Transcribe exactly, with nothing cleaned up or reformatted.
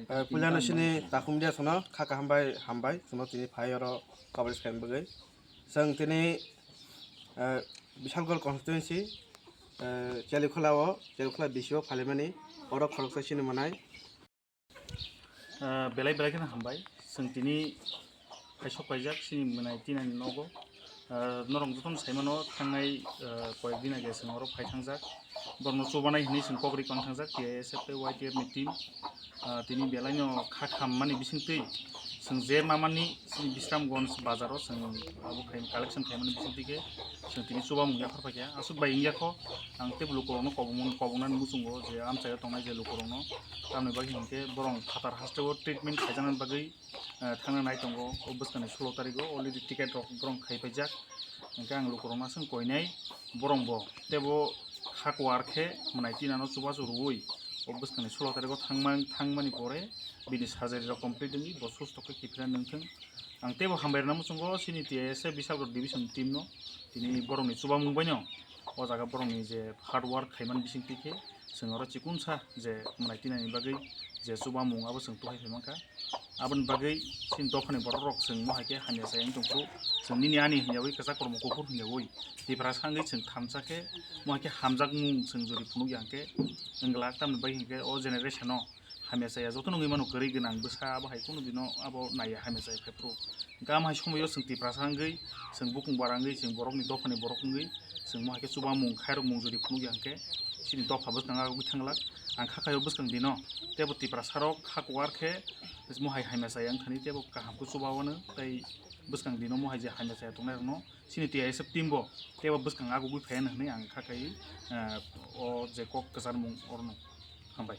Eh, puilano sini takhum dia sono kha kaham bai hambai sono tini phai oro coverage khaina bagwi. Chwng tini, eh, Bishalgarh constituency, eh, Chelikhula o, Chelikhula B C o phalimani oro khoroksa sini mwnai. Ah, belai belai kheno hambai. Chwng tini phaisok paijak chini mwnai tinani nogo. Ah, norok jotono saimano thangnai, ah, koyek din age chwng oro phai thangjak. Borokno chubanai hwnwi chwng kok ri tong thangjak T I S F tei Y T F ni team. Ah, tini belaino kha khammani bisingtwi chwng je mamani chini Bisramganj bazaro chwng abo khai collection khaimani bisingtwi khe chwng tini chubamung yaphar phaikha. Aswk bai wngya kho ang tei lukurokno kobongmani, kobongnani muchungo je amchaio tongnai je lukurokno tamni bagwi hinkhe borok phatar hasteo treatment khaijaknani bagwi, eh, thangna nai tongo. O bwskangni sulo tarigo already ticket rok borok khai paijak. Hinkhe ang lukurokno aswk koinai borok bo teibo khakuar khe mwnai tinano chubachu rwui o bwskangni sulo tarigo thangma-, thangmani pore bini surgery rok complete wngwi bo susto khe kiphilna nangthung. Ang teibo hambai rwna muchungo chini T I S F Bishalgarh division team no tini borokni chubamung baino o jaga borokni je hard work khaimani bisingtwi khe chwng oro chikunsa je mwnai tinani bagwi je chubamung abo chwng tuhai phai mankha. Aboni bagwi chini dophani borok rok chwng mo hai khe hamya chaya wng tongphuru chwng nini ani hwnyawi kwchak kormo kuphur hwnyawi Tiprasa wngwi chwng thamsa khe mo hai khe hamjakmung chwng jori phunukya hwnkhe wng glak tamni bagwi hinkhe o generation o hamya chaya jotono wngwi mano kwrwi gwnang bwsa abo hai kunu dino abo naiya hamya chaya phaiphuru. Gam hai somoyo chwng Tiprasa wngwi chwng bukung bara wngwi chwng borokni dophani borok wngwi chwng mo hai khe chubamung khairokmung jori phunukya hwnkhe chini dopha bwskang agogwi thanglak. Ang kha khaio bwskang dino teibo Tiprasa rok kha kuar khe mo hai hamya chaya wngthani teibo kaham khe chubawano tei bwskang dino mo hai je hamya chaya tongnai rokno chini T I S F team bo teibo bwskang agogwi phaiya hwnwi ang kha khai, eh, o je kok kwcharmung orono hambai.